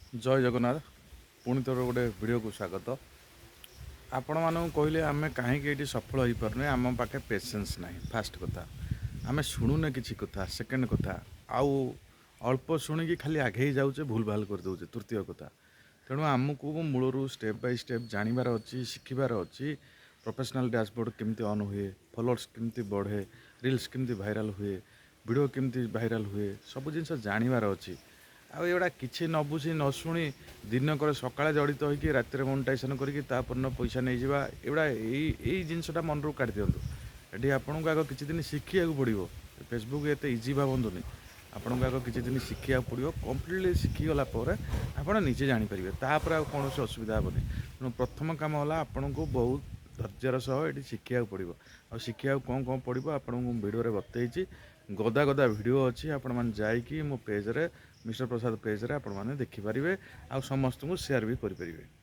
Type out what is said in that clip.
ଜୟ ଜଗନ୍ନାଥ। ପୁଣି ଥରେ ଗୋଟେ ଭିଡ଼ିଓକୁ ସ୍ୱାଗତ। ଆପଣମାନଙ୍କୁ କହିଲେ, ଆମେ କାହିଁକି ଏଇଠି ସଫଳ ହେଇପାରୁନେ? ଆମ ପାଖେ ପେସେନ୍ସ ନାହିଁ, ଫାଷ୍ଟ କଥା। ଆମେ ଶୁଣୁନେ କିଛି କଥା, ସେକେଣ୍ଡ କଥା। ଆଉ ଅଳ୍ପ ଶୁଣିକି ଖାଲି ଆଗେଇ ଯାଉଛେ, ଭୁଲ ଭାଲ କରିଦେଉଛେ, ତୃତୀୟ କଥା। ତେଣୁ ଆମକୁ ମୂଳରୁ ଷ୍ଟେପ୍ ବାଇ ଷ୍ଟେପ୍ ଜାଣିବାର ଅଛି, ଶିଖିବାର ଅଛି। ପ୍ରଫେସନାଲ୍ ଡ୍ୟାସବୋର୍ଡ଼ କେମିତି ଅନ୍ ହୁଏ, ଫଲୋଅର୍ସ କେମିତି ବଢ଼େ, ରିଲ୍ସ କେମିତି ଭାଇରାଲ୍ ହୁଏ, ଭିଡ଼ିଓ କେମିତି ଭାଇରାଲ୍ ହୁଏ, ସବୁ ଜିନିଷ ଜାଣିବାର ଅଛି। ଆଉ ଏଗୁଡ଼ା କିଛି ନ ବୁଝି, ନ ଶୁଣି, ଦିନକରେ ସକାଳେ ଜଡ଼ିତ ହୋଇକି ରାତିରେ ମନିଟାଇଜେସନ୍ କରିକି ତା ପରଦିନ ପଇସା ନେଇଯିବା, ଏଗୁଡ଼ା ଏଇ ଏଇ ଜିନିଷଟା ମନରୁ କାଢ଼ି ଦିଅନ୍ତୁ। ଏଠି ଆପଣଙ୍କୁ ଆଗ କିଛି ଦିନ ଶିଖିବାକୁ ପଡ଼ିବ। ଫେସବୁକ୍ ଏତେ ଇଜି ଭାବନ୍ତୁନି। ଆପଣଙ୍କୁ ଆଗ କିଛି ଦିନ ଶିଖିବାକୁ ପଡ଼ିବ। କମ୍ପ୍ଲିଟଲି ଶିଖିଗଲା ପରେ ଆପଣ ନିଜେ ଜାଣିପାରିବେ, ତାପରେ ଆଉ କୌଣସି ଅସୁବିଧା ହେବନି। ତେଣୁ ପ୍ରଥମ କାମ ହେଲା, ଆପଣଙ୍କୁ ବହୁତ ଧୈର୍ଯ୍ୟର ସହ ଏଠି ଶିଖିବାକୁ ପଡ଼ିବ। ଆଉ ଶିଖିବାକୁ କ'ଣ କ'ଣ ପଡ଼ିବ, ଆପଣଙ୍କୁ ମୁଁ ଭିଡ଼ିଓରେ ବତେଇଛି। ଗଦା ଗଦା ଭିଡ଼ିଓ ଅଛି। ଆପଣମାନେ ଯାଇକି ମୋ ପେଜ୍ରେ, ମିଷ୍ଟର ପ୍ରସାଦ ପେଜ୍ରେ ଆପଣମାନେ ଦେଖିପାରିବେ ଆଉ ସମସ୍ତଙ୍କୁ ସେୟାର ବି କରିପାରିବେ।